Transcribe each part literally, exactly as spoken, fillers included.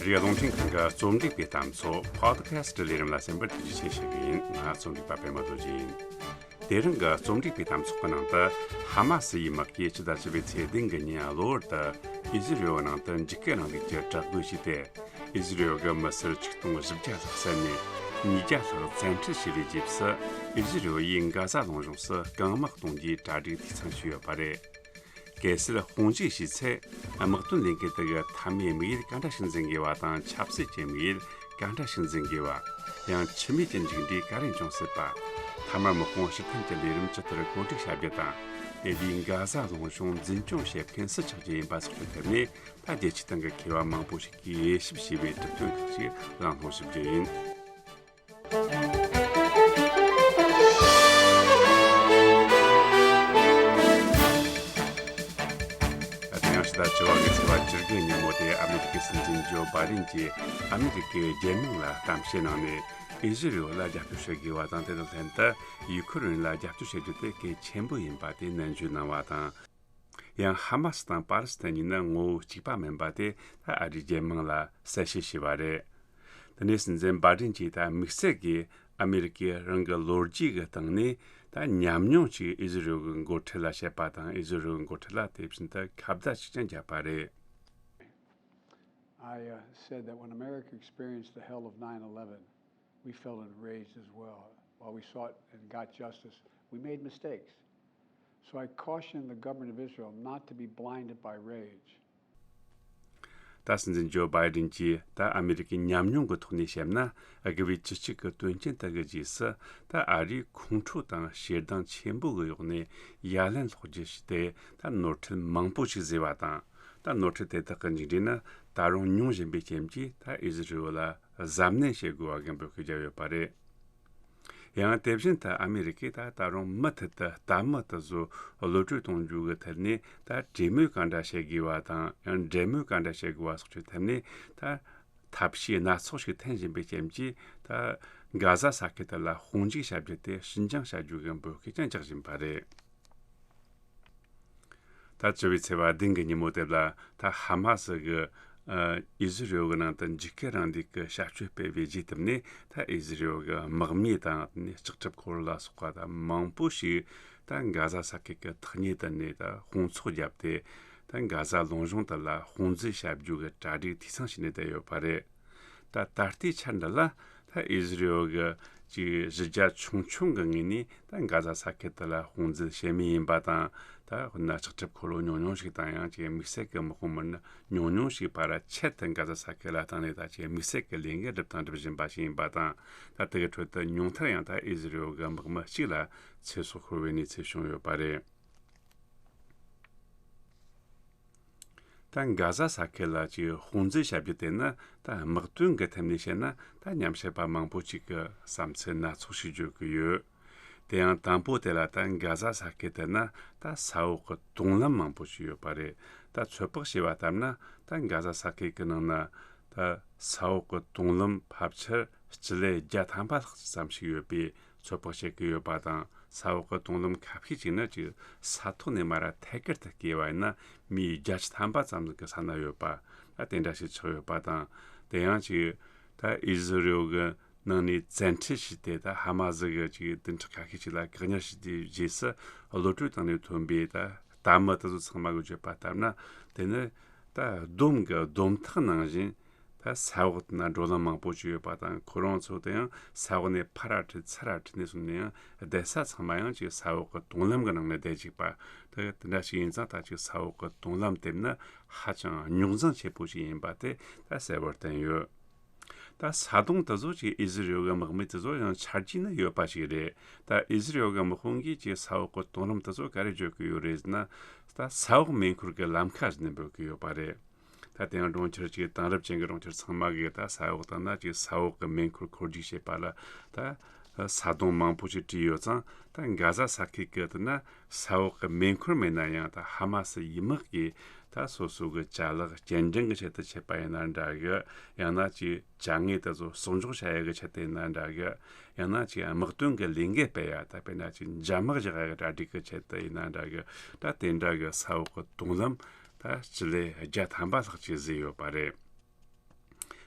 རེད། རླུང་འཕྲིན་ཁང་གི་རྩོམ་སྒྲིག་པའི་གཏམ་ཚོགས་Podcast ལས་རིམ་ལ་གསན་པར་ཐུགས་རྗེ་ཆེ་ཞུ་གི་ཡིན། ང་རྩོམ་སྒྲིག་པ་པད་མ་རྡོ་རྗེ་ཡིན། དེ་རིང་གི་རྩོམ་སྒྲིག་པའི་གཏམ་ཚོགས་ཀྱི་ནང་དུ། ཧ་མ་སི་ཡི་དམག་གིས་ཕྱི་ཟླ་བཞི་པའི་ཚེས་བདུན་གྱི་ཉིན་གློ་བུར་དུ་ཨི་ཟི་རེལ་ནང་དུ་འཇིགས་སྐུལ་རིང་ལུགས་ཀྱི་དྲག་རྒོལ་བྱས་ཏེ། ཨི་ཟི་རེལ་གྱི་མི་སེར་ཆིག་སྟོང་བཞི་བརྒྱ་ལྷག་བསད་ནས། ཉིས་བརྒྱ་ལྷག་བཙན་ཁྲིད་བྱས་པའི་རྗེས་སུ། ཨི་ཟི་རེལ་ཡིས་གྷ་ཟ་ལུང་གཤོང་སུ་རྐང་དམག་གཏོང་རྒྱུའི་གྲ་སྒྲིག་འཐུས་ཚང་བྱས་ཡོད་པ་རེད། གལ་སྲིད་དཔུང་འཇུག་བྱས་ཚེ། དམག་དོན་ལས་འགུལ་དེ་གི་མཐའ་མའི་དམིགས་ཡུལ་ག་འདྲ་ཞིག་འཛིན་དགོས་པ་དང་། ཆབ་སྲིད་ཀྱི་དམིགས་ཡུལ་ག་འདྲ་ཞིག་འཛིན་དགོས་པ། ཡང་འཆི་རྨས་ཀྱི་མཇུག་འབྲས་ག་རེ་འབྱུང་སྲིད་པ། མཐའ་མར་དམག་དཔུང་ཕྱིར་འཐེན་གྱི་ལས་རིམ་ཇི་ལྟར་གོ་སྒྲིག་བྱ་རྒྱུ་དང་། དེ་དུས་གྷ་ཟ་ལུང་གཤོང་འཛིན་སྐྱོང་བྱེད་མཁན་སུ་ཆགས་རྒྱུ་ཡིན་པ་སོགས་ཀྱི་ཐད་ནས། ད་རྒྱལ་སྤྱིའི་སྟེང་གི་མཁས་པ་མང་པོ་ཞིག་གིས་དབྱེ་ཞིབ་བྱས་པའི་གྲུབ་དོན་ཁག་ཅིག་གླེང་སློང་ཞུ་རྒྱུ་ཡིན། ད་ཡང་ཕྱི་ཟླ་བཅུ་པ་གི་ཚེས་པ་བཅུ་དགུ་ཉིན་མོ་དེ། ཨ་མེ་རི་ཀའི་སྲིད་འཛིན་ཇོ་བྷའི་ཌེན་གྱིས་ཨ་མེ་རི་ཀའི་རྒྱལ་དམངས་ལ་གཏམ་བཤད་གནང་ནས། ཨི་ཟི་རེལ་ལ་རྒྱབ་སྐྱོར་བྱེད་དགོས་པ་དང་། དེ་དང་ལྷན་དུ་ཡུ་ཁུ་རེན་ལ་རྒྱབ་སྐྱོར་བྱེད་རྒྱུ་དེ་གལ་ཆེན་པོ་ཡིན་པ་དེ་ནན་བརྗོད་གནང་བ་དང་། ཡང་ཧ་མ་སི་དང་པ་ལི་སི་ཐན་གཉིས་ནི་ངོ་བོ་གཅིག་པ་མིན་པ་དེ། ད་ཨ་རིའི་རྒྱལ་དམངས་ལ་གསལ་བཤད་བྱས་པ་རེད། དེ་ནས་སྲིད་འཛིན་བྷའི་ཌེན་གྱིས། ད་དམིགས་བསལ་གྱིས་ཨ་མེ་རི་ཀས་རང་གི་ལོ་རྒྱུས་ཀྱི་སྟེང་ནས་ད་ཉམས་མྱོང་ཅིག་ཨི་ཟི་རེལ་གྱི་འགོ་ཁྲིད་ལ་བཤད་པ་དང་། ཨི་ཟི་རེལ་གྱི་འགོ་ཁྲིད་ལ་དེ་བཞིན་དུ་ཁ་བརྡ་ཅིག་ཀྱང་བརྒྱབ་པ་རེད། I uh, said that when America experienced the hell of nine eleven, we felt enraged as well. While we sought and got justice, we made mistakes. So I cautioned the government of Israel not to be blinded by rage. ད་སྲིད་འཛིན་ཇོ་བྷའི་ཌེན་གྱིས་ད་ཨ་མེ་རི་ཀའི་ཉམས་མྱོང་གི་ཐོག་ནས་བཤད་ན། དགུ་པའི་བཅུ་གཅིག་གི་དོན་རྐྱེན་དག་གི་རྗེས་སུ། ད་ཨ་རིས་ཁོང་ཁྲོ་དང་ཞེ་སྡང་ཆེན་པོ་གི་འོག་ནས་ཡ་ལན་སློག་རྒྱུ་ཞིག་དེ། ད་ནོར་འཁྲུལ་མང་པོ་ཞིག་བཟོས་པ་དང་། ད་ནོར་འཁྲུལ་དེ་དག་གི་མཇུག་འབྲས་ནི་ད་རུང་མྱོང་བཞིན་པའི་རྐྱེན་གྱིས། ད་ཨི་ཟི་རེལ་ལ་གཟབ་ནན་བྱེད་དགོས་པ་གི་འབོད་སྐུལ་བརྒྱབ་ཡོད་པ་རེད། ཡང་དེ་བཞིན་དུ་ཨ་མེ་རི་ཀས་ད་ད་རུང་མུ་མཐུད་དུ་ལྟད་མོ་དེ་ཚོ་གློད་གྲོལ་གཏོང་རྒྱུ་གི་ཐད་ནས། ད་གྲོས་མོལ་ག་འདྲ་བྱེད་དགོས་པ་དང་། ཡང་འབྲེལ་མོལ་ག་འདྲ་བྱེད་དགོས་པ་སོགས་ཀྱི་ཐད་ནས། ད་ཐབས་ཤེས་སྣ་ཚོགས་ཤིག་འཐེན་བཞིན་པའི་རྐྱེན་གྱིས། ད་གྷ་ཟ་ས་ཁུལ་དེ་ལ་དཔུང་འཇུག་བྱ་རྒྱུ་དེ་ཕྱིར་འགྱངས་བྱ་རྒྱུ་གི་འབོད་སྐུལ་ཀྱང་རྒྱག་བཞིན་པ་རེད། ད་བཅུ་པའི་ཚེས་པ་བདུན་གི་ཉིན་མོ་དེ་ལ། ད་ཧ་མ་སི་གིས་ཨི་ཟི་རེལ་གི་ནང་དུ་འཇིགས་སྐུལ་རིང་ལུགས་ཀྱི་བྱ་སྤྱོད་སྤེལ་བའི་རྗེས་བསྟུན་ནས། ད་ཨི་ཟི་རེལ་གི་དམག་མི་དང་། དེ་ནས་ལྕགས་གྲུབ་འཁོར་ལོ་ལ་སོགས་པ་ད་མང་པོ་ཞིག་ད་གྷ་ཟ་ས་ཁུལ་གྱི་ཐག་ཉེ་དུ་ནས་ད་དཔུང་ཚོགས་བརྒྱབ་སྟེ། ད་གྷ་ཟ་ལུང་གཤོང་དེ་ལ་དཔུང་འཛུལ་བྱ་རྒྱུ་གི་གྲ་སྒྲིག་འཐུས་ཚང་བྱས་ནས་བསྡད་ཡོད་པ་རེད། ད་ད་ལྟའི་ཆར་འདི་ལ། ད་ཨི་ཟི་རེལ་གྱི་ཅིག་གཞི་རྒྱ་ཆུང་ཆུང་གི་ངོས་ནས་ད་གྷ་ཟ་ས་ཁུལ་དེ་ལ་དཔུང་འཛུལ་བྱེད་མུས་ཡིན་པ་དང་། ད་དཔེར་ན་ལྕགས་གྲུབ་འཁོར་ལོ་ཉུང་ཉུང་ཞིག་དང་། ཡང་ཅིག་དམིགས་བསལ་གྱི་དམག་དཔུང་མི་སྣ་ཉུང་ཉུང་ཞིག་ཕར་ར་ཆེད་དུ་གྷ་ཟ་ས་ཁུལ་ལ་བཏང་ནས། ད་ཅིག་དམིགས་བསལ་གྱི་ལས་འགུལ་སྒྲུབ་དང་སྒྲུབ་བཞིན་པ་ཞིག་ཡིན་པ་དང་། ད་དེ་གི་ཁྲོད་དུ་ཉུང་མཐར་ཡང་ད་ཨི་ཟི་རེལ་གྱི་དམག་མི་གཅིག་ལ་ཚེ་སྲོག་ཤོར་བའི་གནས་ཚུལ་བྱུང་ཡོད་པ་རེད། ད་གྷ་ཟ་ས་ཁུལ་ལ་ཅིག་དཔུང་འཛུལ་བྱ་རྒྱུ་དེ་ནི། ད་དམག་དོན་གྱི་ཐད་ནས་བཤད་ན། ད་ཉམས་ཞིབ་པ་མང་པོ་ཅིག་གིས་བསམ་ཚུལ་སྣ་ཚོགས་ཤིག་བརྗོད་ཀྱི་ཡོད། དེ་ཡང་དང་པོ་དེ་ལ། ད་གྷ་ཟ་ས་ཁུལ་དེ་ན་ད་ས་འོག་གི་དོང་ལམ་མང་པོ་ཞིག་ཡོད་པ་རེད། ད་ཚོད་དཔག་བྱས་པ་ལྟར་ན། ད་གྷ་ཟ་ས་ཁུལ་གྱི་ནང་ན་ད་ས་འོག་གི་དོང་ལམ་ཕལ་ཆེར་སྤྱི་ལེ་བརྒྱ་ཐམ་པ་ལྷག་ཙམ་ཞིག་ཡོད་པའི་ཚོད་དཔག་བྱེད་ཀྱི་ཡོད་པ་དང་། ས་འོག་གི་དོང་ལམ་ཁ་ཤས་ཅིག་ནི་ཅིག་ས་ཐོག་ནས་མར་ཐད་ཀར་དུ་བརྐོས་པ་ཡིན་ན། མིལ་བརྒྱད་ཅུ་ཐམ་པ་ཙམ་ཟིག་གི་ས་ན་ཡོད་པ། ད་དེ་འདྲ་ཞིག་ཆགས་ཡོད་པ་དང་། དེ་ཡང་ཅིག་ད་ཨི་ཟི་རེལ་གྱི་ནང་ནས་བཙན་ཁྲིད་བྱས་ཏེ། ད་ཧ་མ་སི་གི་ཅིག་བདུན་ཕྲག་ཁ་ཤས་ཅིག་ལ་བཀག་ཉར་བྱས་ཏེ། རྗེས་སུ་གློད་གྲོལ་བཏང་ནས་ཐོན་པའི་ད་ལྟད་མོ་དེ་ཚོ་ཚང་མ་གིས་བརྗོད་པ་ལྟར་ན། དེ་ནི་ད་སྡོམ་གྱི་སྡོམ་ཐག་ནང་བཞིན། ད་ས་འོག་དེ་ན་འགྲོ་ལམ་མང་པོ་ཅིག་ཡོད་པ་དང་། ཁོ་རང་ཚོ་དེ་ཡང་ས་འོག་ནས་ཕར་ར་ཁྲིད་ཚུར་ར་ཁྲིད་ནས་སོང་ནས། ཡང་བསྡད་ས་ཚང་མ་ཡང་ཅིག་ས་འོག་གི་དོང་ལམ་གྱི་ནང་ནས་བསྡད་ཅིག་པ། ད་དེ་འདྲ་ཞིག་ཡིན་ཙང་། ད་ཅིག་ས་འོག་གི་དོང་ལམ་དེ་ནི་ཧ་ཅང་རྙོག་འཛིང་ཆེ་པོ་ཞིག་ཡིན་པ་དེ་ད་གསལ་བོར་བསྟན་ཡོད། ད་ས་དོང་དེ་ཚོ་ཅིག་ཨི་ཟི་རེལ་གྱི་དམག་མི་དེ་ཚོ་ཡང་ཆ་རྒྱུས་ནི་ཡོད་པ་ཞིག་རེད། ད་ཨི་ཟི་རེལ་གྱི་དམག་དཔུང་གིས་ཅིག་ས་འོག་གི་དོང་ལམ་དེ་ཚོ་ག་རེ་བརྗོད་ཀྱི་ཡོད་རེད་ཟེར་ན། ད་ས་འོག་མེ་འཁོར་གྱི་ལམ་ཁ་ཟེར་ནས་འབོད་ཀྱི་ཡོད་པ་རེད། ད་དེ་ཡང་གྲོང་ཁྱེར་གྱི་དེང་རབས་ཅན་གྱི་གྲོང་ཁྱེར་ཚང་མ་གིས་ད་ས་འོག་དང་ན་ཅིག་ས་འོག་གི་མེ་འཁོར་འཁོར་རྒྱུག་བྱེད་པ་ལ་ད་ས་དོང་མང་པོ་ཞིག་བྲིས་ཡོད་ཙང་། ད་གྷ་ཟ་ས་ཁུལ་གྱི་དེ་ན་ས་འོག་གི་མེ་འཁོར་མེད་ན་ཡང་། ད་ཧ་མ་སི་ཡི་དམག་གིས་ད་སོ་སོ་གི་ཅ་ལག་སྐྱེལ་འདྲེན་གྱི་ཆེད་དུ་ཆད་པ་ཡིན་ན་འདྲ་གི། ཡང་ན་ཅིག་ཅ་དངོས་དེ་ཚོ་གསོག་འཇོག་བྱ་ཡག་གི་ཆེད་དུ་ཡིན་ན་འདྲ་གི། ཡང་ན་ཅིག་དམག་དོན་གྱི་ལས་འགུལ་སྤེལ་ཡ། ད་དཔེར་ན་ཅིག་འཇབ་དམག་རྒྱག་ཡག་གི་གྲ་སྒྲིག་གི་ཆེད་དུ་ཡིན་ན་འདྲ་གི། ད་དེ་འདྲ་གི་ས་འོག་གི་དོང་ལམ་ད་སྤྱི་ལེ་བརྒྱ་ཐམ་པ་ལྷག་ཅིག་བཟོས་ཡོད་པ་རེད།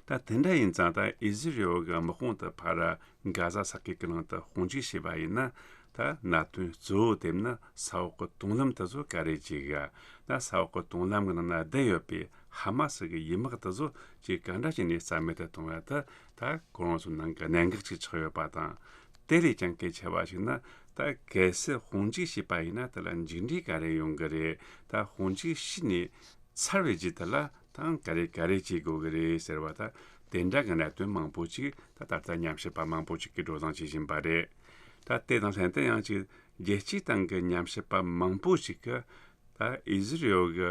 ད་དེ་འདྲ་ཡིན་ཙང་ད་ཨི་ཟི་རི་ཨེལ་གི་དམག་དཔུང་དེ་ཕར་གྷ་ཟ་ས་ཁུལ་གྱི་ནང་དུ་དཔུང་འཇུག་བྱས་པ་ཡིན་ན། ད་གནད་དོན་གཙོ་བོ་དེ་ནི་ས་འོག་གི་དོང་ལམ་དེ་ཚོ་ག་རེ་བྱེད་ག་ད་ས་འོག་གི་དོང་ལམ་གྱི་ནང་ན་བསྡད་ཡོད་པའི་ཧ་མ་སི་གི་ཡུལ་དམག་དེ་ཚོ་ཅིག་ག་འདྲ་བྱས་ནས་རྩ་མེད་དུ་གཏོང་ཡ་དེ་ད་ཁོ་རང་ཚོའི་ནང་གི་གནད་འགག་ཅིག་ཆགས་ཡོད་པ་དང་། དེ་ལས་ཀྱང་གལ་ཆེ་བ་ཞིག་ནི། ད་གལ་སྲིད་དཔུང་འཇུག་བྱས་པ་ཡིན་ན་དེ་ལ་མཇུག་འབྲས་ག་རེ་ཡོང་གི་རེད། ད་དཔུང་འཇུག་བྱས་ནས་ཚར་བའི་རྗེས་དེ་ལ་ད་ག་རེ་ག་རེ་བྱེད་དགོས་ཀྱི་རེད་ཟེར་བ། ད་དེ་འདྲ་གི་གནད་དོན་མང་པོ་ཅིག་ད་ད་ལྟ་ཉམས་ཞིབ་པ་མང་པོ་ཅིག་གིས་བགྲོ་གླེང་བྱེད་བཞིན་པ་རེད། ད་དེ་དང་ལྷན་དུ་ཡང་ཅིག་རྒྱལ་སྤྱིའི་སྟེང་གི་ཉམས་ཞིབ་པ་མང་པོ་ཞིག་གིས་ད་ཨི་ཟི་རི་ཨེལ་གི་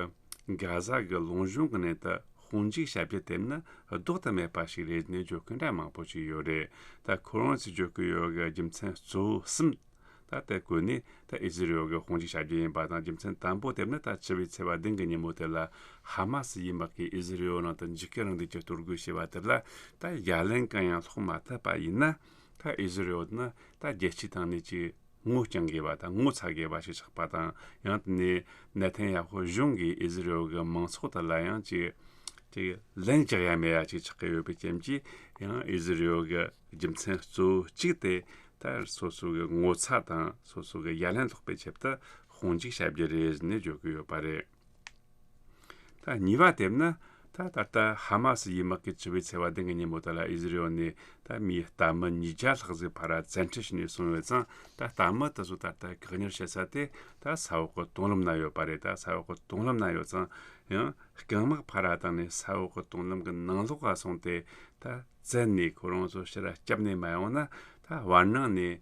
གྷ་ཟ་གི་ལུང་གཞུང་གི་ནང་དུ་དཔུང་འཇུག་བྱ་རྒྱུ་དེ་ནི་ལྡོག་ཏུ་མེད་པ་ཞིག་རེད་ནས་བརྗོད་མཁན་འདྲ་མང་པོ་ཅིག་ཡོད་རེད། ད་ཁོ་རང་ཚོས་བརྗོད་ཀྱི་ཡོད་གི་རྒྱུ་མཚན་གཙོ་བོ་གསུམ། ད་དེ་བཀོད་ནས་ད་ཨི་ཟི་རི་ཨེལ་གི་དཔུང་འཇུག་བྱ་རྒྱུ་ཡིན་པ་དང་། རྒྱུ་མཚན་དང་པོ་དེ་ནི་ད་ཕྱི་པའི་ཚེས་པ་བདུན་གི་ཉིན་མོ་དེ་ལ་ཧ་མ་སི་ཡུལ་དམག་གིས་ཨི་ཟི་རི་ཨེལ་ནང་དུ་འཇིགས་སྐུལ་རིང་ལུགས་ཀྱི་གཏོར་རྒོལ་བྱས་པ་དེ་ལ་ད་ཡ་ལན་གང་ཡང་སློག་མ་ཐུབ་པ་ཡིན་ན། ད་ཨི་ཟི་རི་ཨེལ་ནི་ད་རྒྱལ་སྤྱིའི་སྟེང་ནས་ཅིག་ངོ་རྐྱང་དགོས་པ་དང་ངོ་ཚ་དགོས་པ་ཞིག་ཆགས་པ་དང་། ཡང་དེ་ནས་ནེ་ཐན་ཡ་ཧུ་གཞུང་གིས་ཨི་ཟི་རི་ཨེལ་གྱི་མང་ཚོགས་དེ་ལ་ཡང་ཅིག་ཅིག་ལན་རྒྱག་ཡ་མེད་ཡ་ཅིག་ཆགས་ཀྱི་ཡོད་པའི་རྐྱེན་གྱིས། ཡང་ཨི་ཟི་རི་ཨེལ་གྱི་རྒྱུ་མཚན་གཙོ་བོ་གཅིག་དེ་ད་སོ་སོ་གི་ངོ་ཚ་དང་སོ་སོ་གི་ཡ་ལན་སློག་པའི་ཆེད་དུ་དཔུང་འཇུག་བྱ་རྒྱུ་རེད་ནས་བརྗོད་ཀྱི་ཡོད་པ་རེད། ད་གཉིས་པ་དེ་ནི་ད་ད་ལྟ་ཧ་མ་སི་ཡུལ་དམག་གིས་ཕྱི་པའི་ཚེས་པ་བདུན་གི་ཉིན་མོ་དེ་ལ་ཨི་ཟི་རི་ཨེལ་ནས་ད་མིའི་རྟ་མི་ཉིས་བརྒྱ་ལྷག་ཟིག་ཕར་བཙན་ཁྲིད་བྱས་ནས་སོང་ཡོད་ཙང་། ད་རྟ་མི་དེ་ཚོ་ད་ལྟ་བཀག་ཉར་བྱེད་ས་དེ་ད་ས་འོག་གི་དོང་ལམ་ན་ཡོད་པ་རེད། ད་ས་འོག་གི་དོང་ལམ་ན་ཡོད་ཙང་། ཡང་རྐང་དམག་ཕར་བཏང་ནས་ས་འོག་གི་དོང་ལམ་གྱི་ནང་ལོགས་ལ་སོང་སྟེ་ད་བཙན་ནས་ཁོ་རང་ཚོ་ཕྱིར་ར་བསྐྱབས་ནས་མ་ཡོང་ན། ད་བར་སྣང་ནས།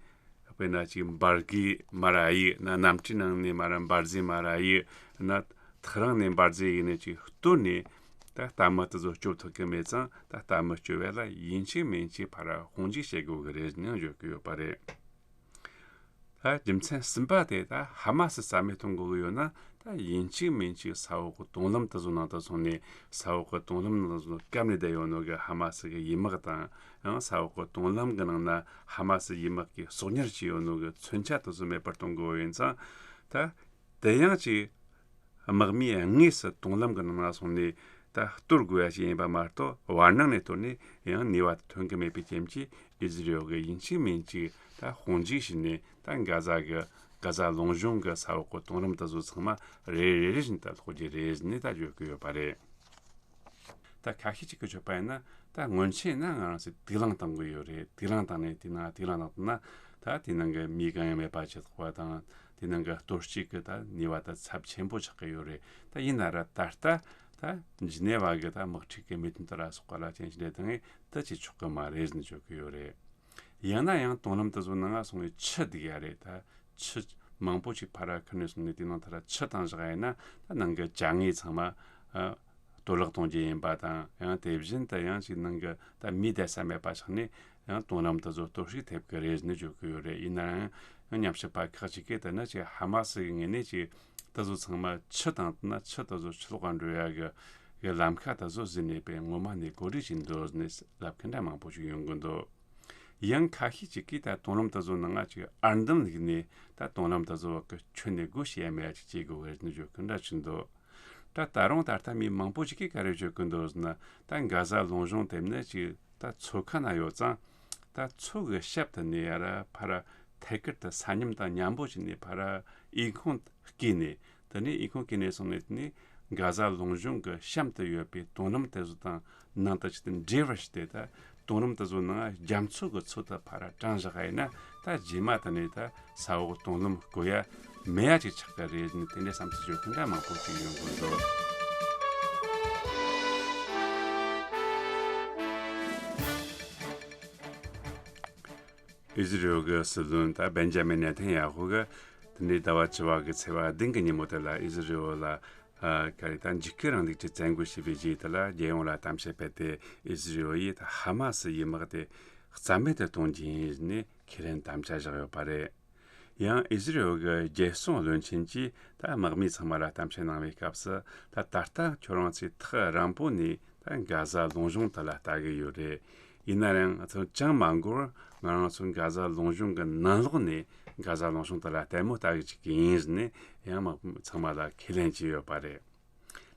དཔེར་ན་ཅིག་འབར་གས་མར་ར་གཡུག་ན། གནམ་གྲུའི་ནང་ནས་མར་ར་འབར་རྫས་མར་ར་གཡུག་ན། ཐག་རིང་ནས་འབར་རྫས་གཡུག་ནས་ཅིག་གཏོར་ནས་ད་རྟ་མི་དེ་ཚོ་སྐྱོབ་ཐུབ་ཀྱི་མེད་ཙང་། ད་རྟ་མི་སྐྱོབ་ཡ་ལ་ཡིན་གཅིག་མིན་གཅིག་ཕར་ར་དཔུང་འཇུག་བྱེད་དགོས་ཀྱི་རེད་ནས་བརྗོད་ཀྱི་ཡོད་པ་རེད། ད་རྒྱུ་མཚན་གསུམ་པ་དེ། ད་ཧ་མ་སི་རྩ་མེད་གཏོང་དགོས་ཀྱི་ཡོད་ན། ད་ཡིན་གཅིག་མིན་གཅིག་ས་འོག་གི་དོང་ལམ་དེ་ཚོ་ནང་དུ་སོང་ནས། ས་འོག་གི་དོང་ལམ་ནང་དུ་བཀབ་ནས་བསྡད་ཡོད་ནོ་གི་ཧ་མ་སི་གི་ཡུལ་དམག་དང་། ཡང་ས་འོག་གི་དོང་ལམ་གི་ནང་ན་ཧ་མ་སི་ཡུལ་དམག་གིས་གསོག་ཉར་བྱས་ཡོད་ནོ་གི་མཚོན་ཆ་དེ་ཚོ་མེད་པར་གཏོང་དགོས་ཡིན་ཙང་། ད་དེ་ཡང་ཅིག་དམག་མིས་དངོས་སུ་དོང་ལམ་གི་ནང་ན་སོང་ནས་ད་གཏོར་དགོས་ཡ་ཞིག་ཡིན་པ་མ་གཏོགས། བར་སྣང་ནས་གཏོར་ནས་ཡང་ནུས་པ་ཐོན་གི་མེད་པའི་རྐྱེན་གྱིས། ཨི་ཟི་རི་ཨེལ་གིས་ཡིན་གཅིག་མིན་གཅིག་ད་དཔུང་འཇུག་བྱས་ནས། ད་གྷ་ཟ་གི་གྷ་ཟ་ལུང་གཞུང་གི་ས་འོག་གི་དོང་ལམ་དེ་ཚོ་ཚང་མ་རེ་རེ་རེ་བཞིན་དུ་སློག་རྒྱུ་རེད་ནས་ད་བརྗོད་ཀྱི་ཡོད་པ་རེད། ད་ཁ་ཤས་ཅིག་གིས་བརྗོད་པ་ཡིན་ན། ད་སྔོན་ཆད་ན་ང་རང་ཚོས་དུག་རླངས་བཏང་གི་ཡོད་རེད། དུག་རླངས་བཏང་ནས་དེ་ནང་དུག་རླངས་བཏང་ཐུབ་ན། ད་དེ་ནང་གི་མི་གང་ཡང་མེད་པ་བྱེད་ཐུབ་པ་དང་། དེ་ནང་གི་གཏོར་བཤིག་གི་ད་ནུས་པ་ད་ཚབས་ཆེན་པོ་ཆགས་ཀྱི་ཡོད་རེད། ད་ཡིན་ན་ར་ད་ལྟ་ད་ཇི་ནེ་ཝ་གི་ད་དམག་འཁྲུག་གི་མི་དོན་དེ་ལ་སོགས་པ་ལ་ཅན་ཞིག་འདྲ་དང་ངས་ད་བྱེད་ཆོག་གི་མ་རེད་ཟེར་ནས་བརྗོད་ཀྱི་ཡོད་རེད། ཡང་ན་ཡང་དོང་ལམ་དེ་ཚོ་ནང་ང་སོང་བའི་ཆུ་འདུག་ཡ་རེད། ད་ཆུ་མང་པོ་ཅིག་ཕར་ར་ཁུར་ནས་སོང་ནས་དེ་ནང་ཐར་ཆུ་བཏང་བཞག་ཡིན་ན། ད་ནང་གི་བྱ་དངོས་ཚང་མ་ཨ་གཏོར་བརླག་གཏོང་རྒྱུ་ཡིན་པ་དང་། ཡང་དེ་བཞིན་དུ་ཡང་ཅིག་ནང་གི་ད་མི་བསྡད་ས་མེད་པ་ཆགས་ནས་ཡང་དོང་ལམ་དེ་ཚོ་གཏོར་བཤིག་ཐེབས་ཀྱི་རེད་ནས་བརྗོད་ཀྱི་ཡོད་རེད། ཡིན་ན་ཡང་ཡང་ཉམས་ཞིབ་པ་ཁག་ཅིག་གིས་ད་ནི་ཅིག་ཧ་མ་སི་གི་ངོས་ནས་ཅིག་དེ་ཚོ་ཚང་མ་ཆུ་བཏང་ཐུབ་ན་ཆུ་དེ་ཚོ་ཕྱི་ལོགས་ལ་འགྲོ་ཡ་གི་གི་ལམ་ཁ་དེ་ཚོ་ཟིན་ནས་པས་ངོ་མ་ནས་གོ་སྒྲིག་བྱེད་འདུག་ནས་ལབ་མཁན་འདྲ་མང་པོ་ཞིག་ཡོང་གི་འདུག། ཡང་ཁ་ཤས་ཅིག་གིས་ད་དོང་ལམ་དེ་ཚོ་ནང་ང་ཅིག་ཨར་འདམ་བླུགས་ནས་ད་དོང་ལམ་དེ་ཚོ་བ་གི་ཁྱོན་ནས་སྒོ་ཕྱེ་ཡ་མེད་ཡ་ཅིག་བྱེད་དགོས་རེད་ནས་བརྗོད་མཁན་འདྲ་ཅིག་འདུག། ད་ད་རུང་ད་ལྟ་མི་མང་པོ་ཅིག་གིས་ག་རེ་བརྗོད་ཀྱི་འདུག་ཟེར་ན། ད་གྷ་ཟ་ལུང་གཞུང་དེ་ནི་ཅིག་ད་མཚོ་ཁ་ན་ཡོད་ཙང་། ད་མཚོ་གི་ཞབས་དེ་ནས་ཡར་ཕར་ཐད་ཀར་དུ་ས་མཉམ་དང་མཉམ་པོ་བྱས་ནས་ཕར་ཨི་ཁུང་བརྐོས་ནས། དེ་ནས་ཨི་ཁུང་བརྐོས་ནས་སོང་ནས། དེ་ནས་གྷ་ཟ་ལུང་གཞུང་གི་གཤམ་དུ་ཡོད་པའི་དོང་ལམ་དེ་ཚོ་དང་ནང་དུ་ཅིག་ཏུ་འདྲེས་པར་བྱས་ཏེ། ད་དོང་ལམ་དེ་ཚོ་ནང་རྒྱ་མཚོ་གི་མཚོ་དེ་ཕར་དྲངས་བཞག་ཡིན་ན། ད་རྗེས་མ་དེ་ནས་ད་ས་འོག་དོང་ལམ་བརྐོ་ཡ་མེད་ཡ་ཅིག་ཆགས་ཀྱི་རེད་ནས་དེ་འདྲའི་བསམ་ཚུལ་བརྗོད་མཁན་འདྲ་མང་པོ་ཞིག་ཡོང་གི་འདུག། ཨི་ཟི་རི་ཨེལ་གྱི་སྲིད་བློན་ད་བེན་ཇ་མིན་ནེ་ཐན་ཡ་ཧུ་གིས་དེ་འདྲའི་ཟླ་བ་བཅུ་བ་གི་ཚེས་པ་བདུན་གྱི་ཉིན་མོ་དེ་ལ་ཨི་ཟི་རི་ཨེལ་ལ་ཨ་ག་རེ་ད་འཇིགས་སྐུལ་རིང་ལུགས་ཀྱི་བཙན་རྒོལ་བྱས་པའི་རྗེས་དེ་ལ་རྒྱལ་ཡོངས་ལ་གཏམ་བཤད་སྤེལ་ཏེ། ཨི་ཟི་རི་ཨེལ་ཡིས་ད་ཧ་མ་སི་ཡི་དམག་དེ་རྩ་མེད་དུ་གཏོང་རྒྱུ་ཡིན་ནས་ཁས་ལེན་དམ་བཅའ་བཞག་ཡོད་པ་རེད། ཡང་ཨི་ཟི་རི་ཨེལ་གྱི་རྒྱལ་སྲུང་བློན་ཆེན་གྱིས་ད་དམག་མི་ཚང་མ་ལ་གཏམ་བཤད་གནང་བའི་སྐབས་སུ། ད་ད་ལྟ་ཁྱོད་རང་ཚོས་ཐག་རིང་པོ་ནས་ད་གྷ་ཟ་ལུང་གཞུང་དེ་ལ་ལྟ་གི་ཡོད་རེད། ཡིན་ན་ཡང་ང་ཚོ་ཅང་མ་འགོར་བར་ང་རང་ཚོ་གྷ་ཟ་ལུང་གཞུང་གི་ནང་ལོགས་ནས་གྷ་ཟ་ལུང་གཞུང་དེ་ལ་ལྟད་མོ་ལྟ་གི་བཅུག་གི་ཡིན་ཟེར་ནས། ཡང་དམག་མི་ཚང་མ་ལ་ཁས་ལེན་བྱས་ཡོད་པ་རེད།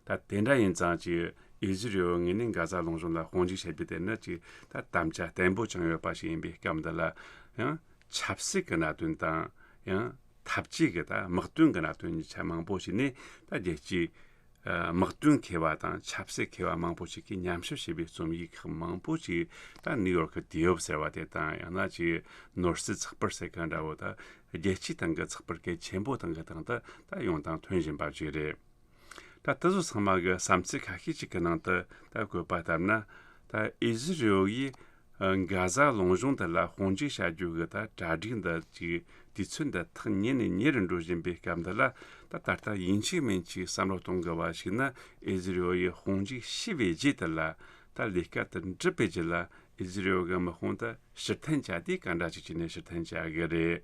ད་དེ་འདྲ་ཡིན་ཙང་ཅིག་ ཨི་ཟི་རི་ཨེལ་ངོས་ནས་གྷ་ཟ་ལུང་གཤོང་ལ་དཔུང་འཇུག་བྱེད་རྒྱུ་དེ་ནི་ཅིག་ད་དམ་བཅའ་བརྟན་པོ་བཅངས་ཡོད་པ་ཞིག་ཡིན་པའི་སྐབས་འདི་ལ། ཡང་ཆབ་སྲིད་ཀྱི་གནད་དོན་དང་ཡང་འཐབ་ཇུས་ཀྱི་ད་དམག་དོན་གྱི་གནད་དོན་གཉིས་ཆ་མང་པོ་ཞིག་ནས། ད་རྒྱལ་སྤྱིའི་ཨ་དམག་དོན་མཁས་པ་དང་ཆབ་སྲིད་མཁས་པ་མང་པོ་ཞིག་གིས་ཉམས་ཞིབ་བྱས་པའི་རྩོམ་ཡིག་ཁག་མང་པོ་ཞིག་ད་ནིའུ་ཡོག་གི་ཏི་ཡོབ་ཟེར་བ་དེ་དང་། ཡང་ན་ཅིག་ནོར་སྲིད་ཚགས་པར་ཟེར་མཁན་འདྲ་བོ། ད་རྒྱལ་སྤྱིའི་སྟེང་གི་ཚགས་པར་གལ་ཆེན་པོ་དང་གི་སྟེང་དུ་ད་ཡོང་དང་ཐོན་བཞིན་པ་ཞིག་རེད། ད་དེ་ཚོ་ཚང་མ་གི་བསམ་ཚུལ་ཁ་ཤས་ཅིག་གི་ནང་དུ་ད་བཀོད་པ་ལྟར་ན། ད་ཨི་ཟི་རི་ཨེལ་ཡིས་ཨ་གྷ་ཟ་ལུང་གཤོང་དེ་ལ་དཔུང་འཇུག་བྱ་རྒྱུ་གི་ད་གྲ་སྒྲིག་འདི་ཅིག་དུས་ཚོད་འདི་ཐག་ཉེ་ནས་ཉེ་རུ་འགྲོ་བཞིན་པའི་སྐབས་འདི་ལ། ད་ད་ལྟ་ཡིན་གཅིག་མིན་གཅིག་བསམ་བློ་གཏོང་དགོས་པ་ཞིག་ནི། ཨི་ཟི་རི་ཨེལ་ཡིས་དཔུང་འཇུག་ཞུས་པའི་རྗེས་དེ་ལ། ད་ལས་ཀ་དེ་འགྲུབ་པའི་རྗེས་ལ་ཨི་ཟི་རི་ཨེལ་གི་དམག་དཔུང་དེ་ཕྱིར་འཐེན་བྱ་དུས་ག་འདྲ་ཅིག་བྱས་ནས་ཕྱིར་འཐེན་བྱ་གི་རེད།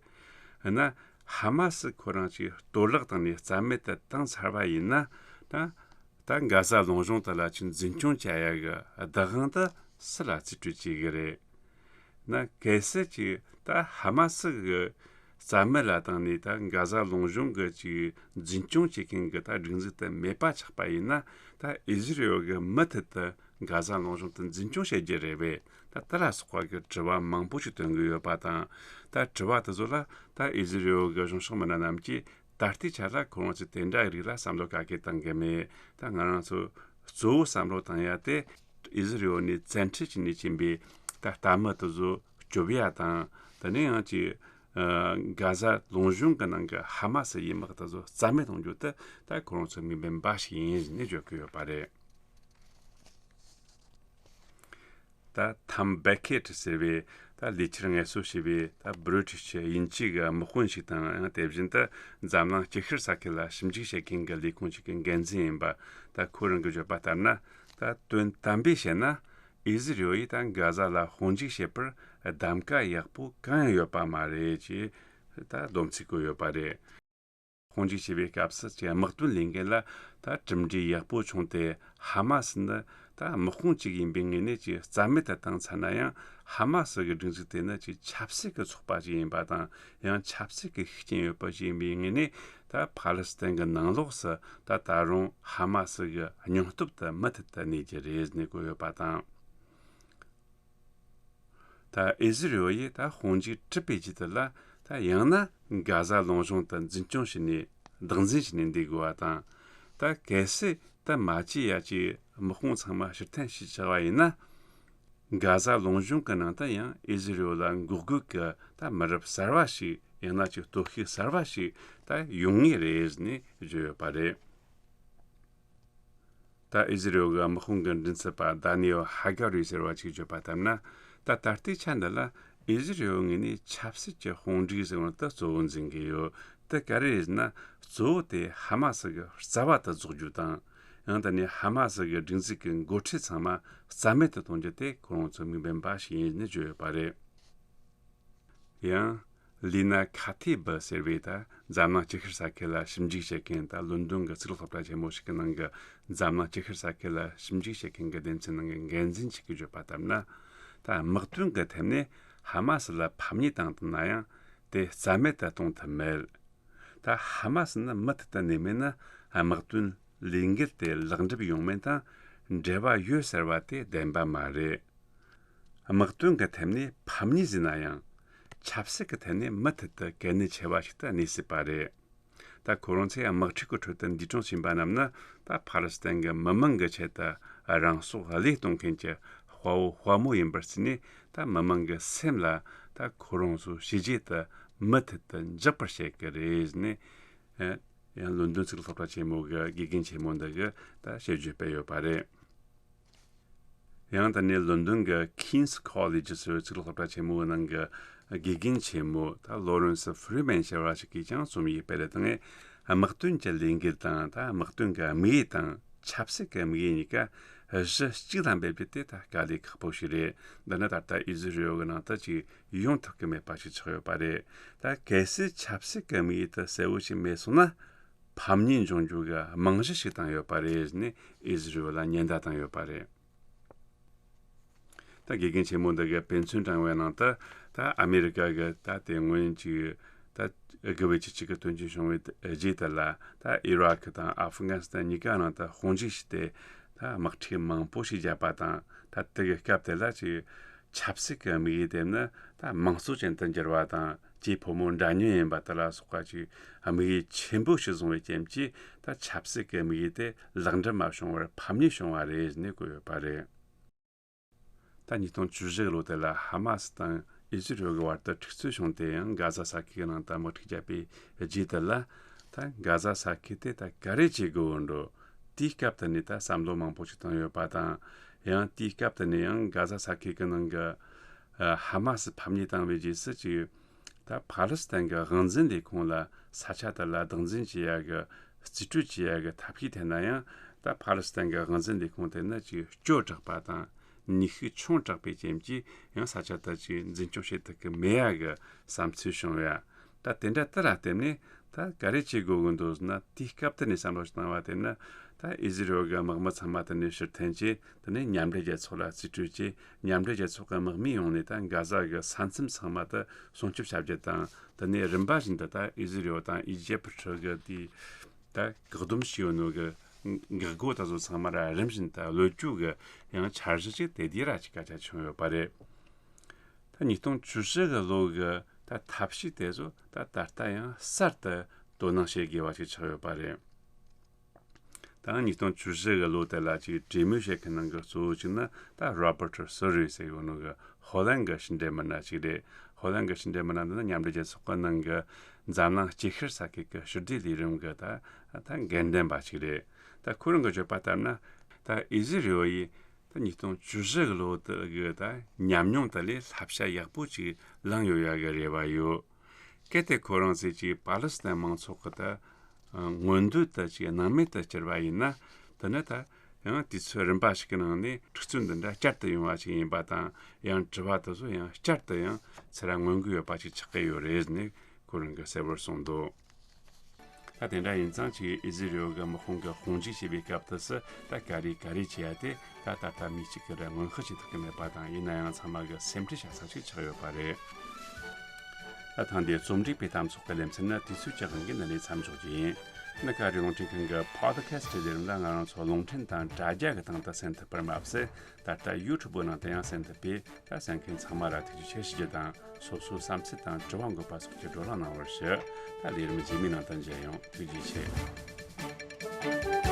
ཡིན་ན་ཧ་མ་སི་ཁོ་རང་ཅིག་གཏོར་བརླག་བཏང་ནས་རྩ་མེད་དུ་བཏང་ཚར་བ་ཡིན་ན། ད་ད་གྷ་ཟ་ལུང་གཤོང་དེ་ལ་ཅིག་འཛིན་སྐྱོང་བྱ་ཡ་གི་བདག་དབང་དེ་སུ་ལ་རྩིས་སྤྲོད་བྱེད་གི་རེད། ན་གལ་སྲིད་ཅིག་ད་ཧ་མ་སི་གི་རྩ་མེད་ལ་བཏང་ནས། ད་གྷ་ཟ་ལུང་གཤོང་གི་ཅིག་འཛིན་སྐྱོང་བྱེད་མཁན་གི་ད་སྒྲིག་འཛུགས་དེ་མེད་པ་ཆགས་པ་ཡིན་ན། ད་ཨི་ཟི་རི་ཨེལ་གི་མུ་མཐུད་དུ་གྷ་ཟ་ལུང་གཤོང་དེ་འཛིན་སྐྱོང་བྱེད་རྒྱུ་རེད་པས། ད་དེ་ལ་སོགས་པ་གི་དྲི་བ་མང་པོ་ཞིག་བཏོན་གི་ཡོད་པ་དང་། ད་དྲི་བ་དེ་ཚོ་ལ་ད་ཨི་ཟི་རི་ཨེལ་གི་གཞུང་ཕྱོགས་མི་སྣ་རྣམས་ཀྱིས་ད་ལྟའི་ཆ་ལ་ཁོ་རང་ཚོས་དེ་འདྲ་གི་རིགས་ལ་བསམ་བློ་ག་གེ་བཏང་གི་མེད། ད་ང་རང་ཚོ་གཙོ་བོ་བསམ་བློ་བཏང་ཡ་དེ། ཨི་ཟི་རི་ཨེལ་ནས་བཙན་ཁྲིད་བྱས་ནས་ཕྱིན་པའི་ད་ལྟད་མོ་དེ་ཚོ་སྐྱོབ་ཡ་དང་། དེ་ནས་ཡང་ཅིག་ཨ་གྷ་ཟ་ལུང་གཤོང་གི་ནང་གི་ཧ་མ་སི་ཡི་དམག་དེ་ཚོ་རྩ་མེད་གཏོང་རྒྱུ་དེ་ད་ཁོ་རང་ཚོའི་དམིགས་འབེན་འབའ་ཞིག་ཡིན་ནས་བརྗོད་ཀྱི་ཡོད་པ་རེད། ད་ཐམ་བེ་ཁེ་ཊི་ཟེར་བའི་ད་ལས་འཆར་ངལ་གསོ་བྱས་པའི་ད་བྷི་རི་ཊི་ཤི་དབྱིན་ཇི་གི་དམག་དཔོན་ཞིག་དང་། ཡང་དེ་བཞིན་དུ་འཛམ་གླིང་སྐྱིད་ཤོད་ས་ཁུལ་ལ་ཞིབ་འཇུག་བྱེད་མཁན་གྱི་ལས་ཁུངས་ཤིག་གི་འགན་འཛིན་ཡིན་པ། ད་ཁོ་རང་གིས་བརྗོད་པ་ལྟར་ན། ད་དོན་དམ་པས་བཤད་ན། ཨི་ཟི་རི་ཨེལ་ཡིས་ད་གྷ་ཟ་ལ་དཔུང་འཇུག་བྱེད་པར་གདམ་ག་ཡག་པོ་གང་ཡང་ཡོད་པ་མ་རེད་ཅེས་ད་སྡོམ་ཚིག་བཀོད་ཡོད་པ་རེད། དཔུང་འཇུག་བྱེད་པའི་སྐབས་སུ་ཅིག་དམག་དོན་ལས་འགན་ལ་ད་གྲུབ་འབྲས་ཡག་པོ་བྱུང་སྟེ། ཧ་མ་སི་ནི་ད་དམག་དཔུང་གཅིག་ཡིན་པའི་ངོས་ནས་ཅིག་རྩ་མེད་དུ་བཏང་ཚར་ན་ཡང་། ཧ་མ་སི་གི་སྒྲིག་འཛུགས་དེ་ནི་ཅིག་ཆབ་སྲིད་ཀྱི་ཚོགས་པ་ཞིག་ཡིན་པ་དང་། ཡང་ཆབ་སྲིད་ཀྱི་ཤུགས་རྐྱེན་ཡོད་པ་ཞིག་ཡིན་པའི་ངོས་ནས། ད་ཕ་ལི་སི་ཐན་གྱི་ནང་ལོགས་སུ་ད་ད་རུང་ཧ་མ་སི་གི་སྙིང་སྟོབས་དེ་མུ་མཐུད་དུ་གནས་རྒྱུ་རེད་ཟེར་ནས་བཀོད་ཡོད་པ་དང་། ད་ཨི་ཟི་རི་ཨེལ་ཡིས་ད་དཔུང་འཇུག་གྲུབ་པའི་རྗེས་དེ་ལ། ད་ཡང་ན་གྷ་ཟ་ལུང་གཤོང་དུ་འཛིན་སྐྱོང་བྱས་ནས་བདག་འཛིན་བྱས་ནས་འདུག་དགོས་པ་དང་། ད་གལ་སྲིད་ད་མ་བྱས་ཡ་ཅིག་དམག་དཔུང་ཚང་མ་ཕྱིར་འཐེན་བྱས་ཆགས་པ་ཡིན་ན། གྷ་ཟ་ལུང་གཤོང་གི་ནང་དུ་ཡང་ཨི་ཟི་རི་ཨེལ་ལ་འགོག་རྒོལ་གྱི་ད་མི་རབས་གསར་བ་ཞིག། ཡང་ན་ཅིག་གཏོར་བཤིག་གསར་བ་ཞིག་ད་ཡོང་ངེས་རེད་ཟེར་ནས་བརྗོད་ཡོད་པ་རེད། ད་ཨི་ཟི་རི་ཨེལ་གྱི་དམག་དཔུང་གི་མགྲིན་ཚབ་པ་ད་ནི་ཨེལ་ཧ་ག་རི་ཟེར་བ་ཅིག་བརྗོད་པ་ལྟར་ན། ད་ད་ལྟའི་ཆ་འདི་ལ་ཨི་ཟི་རི་ཨེལ་ངོས་ནས་ཆབ་སྲིད་ཀྱི་དཔུང་སྒྲིག་ཟེར་བ་དེ་གཙོ་བོ་འཛིན་གྱི་ཡོད། དེ་ག་རེ་རེད་ཟེར་ན། གཙོ་བོ་དེ་ཧ་མ་སི་གི་རྩ་བ་དེ་རྫོགས་རྒྱུ་དང་། ཡང་དེ་ནས་ཧ་མ་སི་གི་སྒྲིག་འཛུགས་ཀྱི་འགོ་ཁྲིད་ཚང་མ་རྩ་མེད་དུ་གཏོང་རྒྱུ་དེ་ཁོ་རང་ཚོའི་དམིགས་འབེན་འབའ་ཞིག་ཡིན་ནས་བརྗོད་ཡོད་པ་རེད། ཡང་། ལི་ན་ཁ་ཐི་བི་ཟེར་བའི་ད་འཛམ་གླིང་སྐྱིད་ཤོད་ས་ཁུལ་ལ་ཞིབ་འཇུག་བྱེད་མཁན། ད་ལོན་ཌོན་གྱི་གཙུག་ལག་སློབ་གྲྭ་ཆེན་མོ་ཞིག་གི་ནང་གི་འཛམ་གླིང་སྐྱིད་ཤོད་ས་ཁུལ་ལ་ཞིབ་འཇུག་བྱེད་མཁན་གྱི་སྡེ་ཚན་ནང་གི་འགན་འཛིན་ཞིག་གིས་བརྗོད་པ་ལྟར་ན། ད་དམག་དོན་གྱི་ཐད་ནས་ཧ་མ་སི་ལ་ཕམ་ཉེས་བཏང་ཐུབ་ན་ཡང་། དེ་རྩ་མེད་དུ་གཏོང་ཐུབ་མེད། ད་ཧ་མ་སི་ནི་མུ་མཐུད་དུ་གནས་མེད་ན། དམག་དོན་ལས་འགུལ་དེ་ལེགས་འགྲུབ་ཡོང་མིན་དང་འབྲེལ་བ་ཡོད་ཟེར་བ་དེ་བདེན་པ་མ་རེད། དམག་དོན་གྱི་ཐད་ནས་ཕམ་ཉེས་ཟིན་ན་ཡང་། ཆབ་སྲིད་ཀྱི་ཐད་ནས་མུ་མཐུད་དུ་གལ་གནད་ཆེ་བ་ཞིག་ཏུ་གནས་སྲིད་པ་རེད། ད་ཁོ་རང་ཚོས་དམག་འཁྲུག་གི་ཁྲོད་དུ་འདས་གྲོངས་ཕྱིན་པ་རྣམས་ནི། ད་ཕ་ལི་སི་ཐན་གྱི་མི་མང་གི་ཆེད་དུ་རང་སྲོག་བློས་གཏོང་མཁན་གྱི་དཔའ་བོ་དཔའ་མོ་ཡིན་པར་བརྩིས་ནས། ད་མི་མང་གི་སེམས་ལ་ད་ཁོ་རང་ཚོའི་བྱས་རྗེས་དེ་མུ་མཐུད་དུ་འཇགས་པར་བྱེད་ཀྱི་རེད་ཟེར་ནས། ཡང་ལོན་ཌོན་གཙུག་ལག་སློབ་གྲྭ་ཆེན་མོ་གི་དགེ་རྒན་ཆེན་མོ་འདི་གིས་ད་དཔྱད་བརྗོད་སྤེལ་ཡོད་པ་རེད། ཡང་ད་ནི་ལོན་ཌོན་གྱི་King's College ཟེར་བའི་གཙུག་ལག་སློབ་གྲྭ་ཆེན་མོའི་ནང་གི་དགེ་རྒན་ཆེན་མོ་ད་ལོ་རེན་སི་ཧྥི་རི་མན་ཟེར་བ་ཞིག་གིས་ཀྱང་རྩོམ་ཡིག་སྤེལ་བཏང་ངས། དམག་དོན་གྱི་ལས་འགུལ་དང་། ད་དམག་དོན་གྱི་དམིགས་ཡུལ་དང་། ཆབ་སྲིད་ཀྱི་དམིགས་ཡུལ་གཉིས་ཀ་གཞི་གཅིག་ལ་འབེབས་རྒྱུ་དེ་ད་དཀའ་ལས་ཁག་པོ་ཞིག་རེད། འདི་ནི་ད་ལྟ་ཨི་ཟི་རི་ཨེལ་གྱི་ནང་དུ་ཅིག་ཡོང་ཐུབ་ཀྱི་མེད་པ་ཞིག་ཆགས་ཡོད་པ་རེད། ད་གལ་སྲིད་ཆབ་སྲིད་ཀྱི་དམིགས་ཡུལ་དེ་གསལ་བོ་ཞིག་མེད་སོང་ན། ཕམ་ཉེས་འབྱུང་རྒྱུ་གི་རྨང་གཞི་ཞིག་བཏིང་ཡོད་པ་རེད་ཟེར་ནས་ཨི་ཟི་རི་ཨེལ་ལ་ཉེན་བརྡ་བཏང་ཡོད་པ་རེད། ད་དགེ་རྒན་ཆེན་མོ་འདི་གིས་དཔེ་མཚོན་དྲངས་པའི་ནང་དུ། ད་ཨ་མེ་རི་ཀ་གི་ད་དེ་སྔོན་གྱི་ད་དགུ་བའི་བཅུ་གཅིག་གི་དོན་རྐྱེན་བྱུང་བའི་རྗེས་དེ་ལ། ད་ཨི་རག་དང་ཨ་ཧྥི་གྷ་ནི་སི་ཐན་གཉིས་ཀ་ནང་དུ་དཔུང་འཇུག་བྱས་ཏེ། ད་དམག་འཁྲུག་མང་པོ་ཞིག་བརྒྱབ་པ་དང་། ད་དེ་གི་སྐབས་དེ་ལ་ཅིག་ཆབ་སྲིད་ཀྱི་དམིགས་ཡུལ་དེ་ནི་ད་དམངས་གཙོ་ཅན་དུ་འགྱུར་བ་དང་། སྐྱེས་ཕོ་མོ་འདྲ་མཉམ་ཡིན་པ་དེ་ལ་སོགས་པ་ཅིག་དམིགས་ཡུལ་ཆེན་པོ་ཞིག་བཟུང་བའི་རྐྱེན་གྱིས། ད་ཆབ་སྲིད་ཀྱི་དམིགས་ཡུལ་དེ་ལེགས་འགྲུབ་མ་བྱུང་བར་ཕམ་ཉེས་བྱུང་བ་རེད་ཟེར་ནས་བཀོད་ཡོད་པ་རེད། ད་ཉིས་སྟོང་བཅུ་བཞི་གི་ལོ་དེ་ལ་ཧ་མ་སི་དང་ཨི་ཟི་རི་ཡོ་གི་བར་དུ་འཁྲུག་རྩོད་བྱུང་སྟེ། ཡང་གྷ་ཟ་ས་ཁུལ་གྱི་ནང་དུ་དམག་འཁྲུག་བརྒྱབ་པའི་རྗེས་དེ་ལ། ད་གྷ་ཟ་ས་ཁུལ་དེ་ད་ག་རེ་བྱེད་དགོས་འགྲོ། དེའི་སྐབས་དེ་ནས་ད་བསམ་བློ་མང་པོ་ཞིག་བཏང་ཡོད་པ་དང་། ཡང་དེའི་སྐབས་དེ་ནས་ཡང་གྷ་ཟ་ས་ཁུལ་གྱི་ནང་གི་ཨ་ཧ་མ་སི་ཕམ་ཉེས་བཏང་བའི་རྗེས་སུ་ཅིག་ད་ཕ་ལི་སི་ཐན་གྱི་དབང་འཛིན་ལས་ཁུངས་ལ་ས་ཆ་དེ་ལ་བདག་འཛིན་བྱེད་ཡ་གི་རྩིས་སྤྲོད་བྱེད་ཡ་གི་ཐབས་ཤེས་འཐེན་ན་ཡང་། ད་ཕ་ལི་སི་ཐན་གྱི་དབང་འཛིན་ལས་ཁུངས་དེ་ནི་ཅིག་སྐྱོ་དྲགས་པ་དང་ནུས་ཤུགས་ཆུང་དྲགས་པའི་རྐྱེན་གྱིས། ཡང་ས་ཆ་དེ་ཅིག་འཛིན་སྐྱོང་བྱེད་ཐུབ་ཀྱི་མེད་ཡ་གི་བསམ་ཚུལ་བྱུང་ཡ། ད་དེ་འདྲ་དེ་ལ་བརྟེན་ནས་ད་ག་རེ་བྱེད་དགོས་ཀྱི་འདུག་ཟེར་ན། དེའི་སྐབས་དེ་ནས་བསམ་བློ་བཏང་བ་དེ་ནི། ད་ཨི་ཟི་རི་ཡོ་གི་དམག་མི་ཚང་མ་དེ་ནས་ཕྱིར་འཐེན་བྱས། དེ་ནས་མཉམ་འབྲེལ་རྒྱལ་ཚོགས་ལ་རྩིས་སྤྲོད་བྱས། མཉམ་འབྲེལ་རྒྱལ་ཚོགས་ཀྱི་དམག་མིའི་ཡོང་ནས་ད་གྷ་ཟ་གི་ས་མཚམས་ཚང་མ་དེ་སྲུང་སྐྱོབ་བྱ་རྒྱུ་དང་། དེ་ནས་རིམ་པ་བཞིན་དུ་ད་ཨི་ཟི་རི་ཡོ་དང་ཨི་ཇེབ་ཁྲི་གི་དེ་ད་བཀག་སྡོམ་བྱས་ཡོད་ནོ་གི་འགག་སྒོ་དེ་ཚོ་ཚང་མ་ར་རིམ་བཞིན་དུ་གློད་རྒྱུ་གི་ཡང་འཆར་གཞི་ཅིག་དེ་དུས་ར་ཅིག་སྐད་ཆ་བྱུང་ཡོད་པ་རེད། ད་ཉིས་སྟོང་བཅུ་བཞི་གི་ལོ་གི་ད་ཐབས་ཤེས་དེ་ཚོ་ད་ད་ལྟ་ཡང་གསར་དུ་དོ་སྣང་བྱེད་དགོས་པ་ཞིག་ཆགས་ཡོད་པ་རེད། ད་ཉིས་སྟོང་བཅུ་བཞི་གི་ལོ་དེ་ལ་ཅིག་གྲོས་མོལ་བྱེད་མཁན་ནང་གི་གཙོ་བོ་ཅིག་ནི་ད་རོ་བར་ཊ་སུ་རི་ཟེར་ཡོད་ནོ་གི་ཧོ་ལན་གྱི་ཕྱི་འབྲེལ་མི་སྣ་ཅིག་རེད། ཧོ་ལན་གྱི་ཕྱི་འབྲེལ་མི་སྣ་འདི་ནི་མཉམ་འབྲེལ་རྒྱལ་ཚོགས་ཀྱི་ནང་གི་འཛམ་གླིང་དཀྱིལ་ཤར་ས་ཁུལ་གྱི་ཕྱི་འབྲེལ་ལས་རིམ་གྱི་ད་ད་འགན་ལྡན་པ་ཅིག་རེད། ད་ཁོ་རང་གིས་བརྗོད་པ་ལྟར་ན། ད་ཨི་ཟི་རི་ཡོ་ཡིས་ད་ཉིས་སྟོང་བཅུ་བཞི་གི་ལོ་དེ་གི་ད་ཉམས་མྱོང་དེ་ལས་བསླབ་བྱ་ཡག་པོ་ཅིག་བླངས་ཡོད་ཡ་གི་རེ་བ་ཡོད། གལ་ཏེ་ཁོ་རང་ཚོས་ཅིག་པ་ལི་སི་ཐན་མང་ཚོགས་ཀྱི་ད་མངོན་འདོད་དེ་ཅིག་སྣང་མེད་དུ་བསྐྱུར་བ་ཡིན་ན། དེ་ནི་ད་ཡང་དུས་ཚོད་རིམ་པ་ཞིག་གི་ནང་ནས་འཁྲུག་རྩོད་འདི་འདྲ་བསྐྱར་དུ་ཡོང་བ་ཞིག་ཡིན་པ་དང་། ཡང་དྲི་བ་དེ་ཚོ་ཡང་བསྐྱར་དུ་ཡང་ཚུར་མངོན་གྱི་ཡོད་པ་ཞིག་ཆགས་ཀྱི་ཡོད་རེད་ཟེར་ནས་ཁོ་རང་གིས་གསལ་བོར་གསུངས་འདུག་ད་དེ་འདྲ་ཡིན་ཙང་ཅིག་ཨི་ཟི་རི་ཡོ་གི་དམག་དཔུང་གི་དཔུང་འཇུག་བྱེད་པའི་སྐབས་དུས་སུ་ད་ག་རེ་ག་རེ་བྱེད་ཡ་དེ་ད་ད་ལྟ་མི་གཅིག་གིས་ར་སྔོན་དཔག་བྱེད་ཐུབ་ཀྱི་མེད་པ་དང་། ཡིན་ན་ཡང་ཚང་མ་གི་སེམས་ཁྲལ་བྱ་ས་ཞིག་ཆགས་ཡོད་པ་རེད། ད་ཐེངས་འདིའི་རྩོམ་སྒྲིག་པའི་གཏམ་ཚོགས་ཀྱི་ལེ་ཚན་ནི་དུས་ཚོད་ཀྱི་དབང་གིས་འདི་ནས་མཚམས་འཇོག་རྒྱུ་ཡིན། གནའ་ཁ་རི་ལུང་འཕྲིན་ཁང་གི་Podcast ལས་རིམ་ལ་ང་རང་ཚོ་རླུང་འཕྲིན་དང་དྲ་རྒྱ་གི་སྟེང་དུ་གསན་ཐུབ་པར་མ་ཟད། ད་ལྟ་YouTube ནང་དུ་ཡང་གསན་ཐུབ་པས། ད་གསན་མཁན་ཚང་མ་ལ་ཐུགས་རྗེ་ཆེ་ཞུ་རྒྱུ་དང་། སོ་སོའི་བསམ་ཚུལ་དང་དྲི་བ་འགོད་པ་སོགས་ཀྱི་བགྲོ་གླེང་གནང་བར་ཞུ། ད་ལས་རིམ་རྗེས་མའི་ནང་དུ་མཇལ་ཡོང་། ཐུགས་རྗེ་ཆེ།